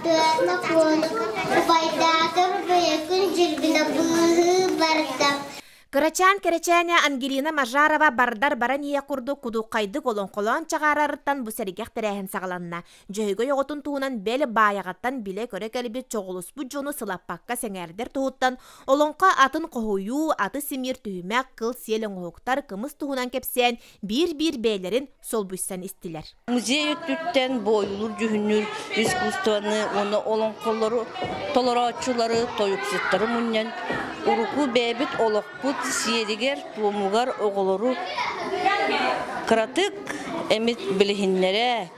Татыана Куону убайдаатар бэйэкүн дьирбинэ быыһыы барда. Кырачаан кэрэчээнэ Ангелина Мажарова бардар баран иһиэх курдук кудуххайдык олоҥхолоон чаҕаарарыттан бу сэргэх тэрээһин саҕаланна. Дьөһөгөй оҕотун туһунан бэл баайаҕаттан билэ-көрө кэлбит чоҕулуспут дьону сылаппакка сэҥээрдэр туһуттан олоҥхо атын хоһуйуу, аты симиир түһүмэх, кыл-сиэл оҥоһуктар, кымыс туһунан кэпсээн биир-биир бэйэлэрин солбуйсан истилэр. Музей өттүттэн бу ойуулуур-дьүһүннүүр искусствоны уонна олоҥхолору толорооччулары, тойуксуттары мунньан урукку бэйэбит олохпут сиэригэр-туомугар оҕолору кыратык эмит билиһиннэрэ,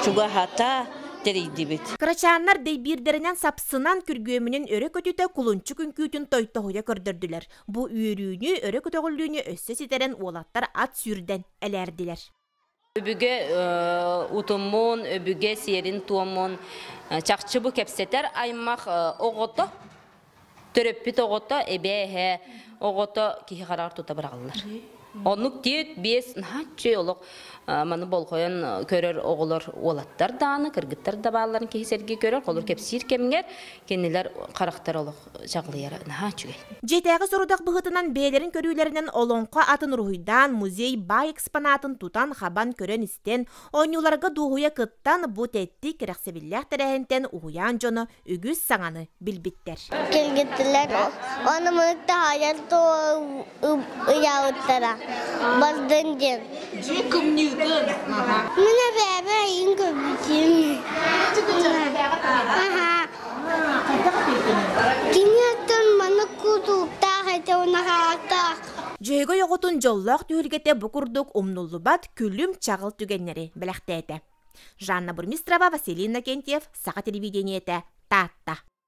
чугаһата тэрийдибит. Кырачааннар дэйбиирдэринэн сапсынан күргүөмүнэн өрө көтүтэ кулунчук үҥкүүтүн тойтоһуйа көрдөрдүлэр. Бу үөрүүнү, өрө көтөҕүллүүнү өссө ситэрэн уолаттар ат сүүрдэн элээрдилэр. Өбүгэ утумун, өбүгэ сиэрин-туомун чахчы бу кэпсэтэр аймах оҕото, төрөппүт оҕото, эбээ-эһээ оҕото киһи хараҕар тута быраҕыллар. Оннук диэт биэс наһааччы олох маны болҕойон көрөр оҕолор уолаттар даҕаны, кыргыттар да баалларын киһи сэргии көрөр, холур кэпсиир кэмҥэр кинилэр харахтара олох чаҕылыйара наһаа үчүгэй. Дьиэтээҕи сорудах быһыытынан бэйэлэрин көрүүлэринэн олоҥхо атын уруһуйдаан, музей баай экспонатын тутан-хабан көрөн-истэн, оонньууларга дуоһуйа кыттан, бу тэттик кэрэхсэбиллээх тэрээһинтэн уһуйаан дьоно үгүс саҥаны билбиттэр. Кэлгиттилэр, ону мунук таһааран ыйаабыттара. Бардын диэн. Дьиэ кымньыытын. Мин эбээбэ эйин көрбүтүм. Киниэттэн маннык кутуктаах этэ уонна хаартаах. Дьөһөгөй оҕотун дьоллоох түһүлгэтэ бу курдук умнуллубат күлүм-чаҕыл түгэннэри бэлэхтээтэ. Жанна Бурмистрова, Василий Иннокентьев, Саха телевидениетэ, Таатта.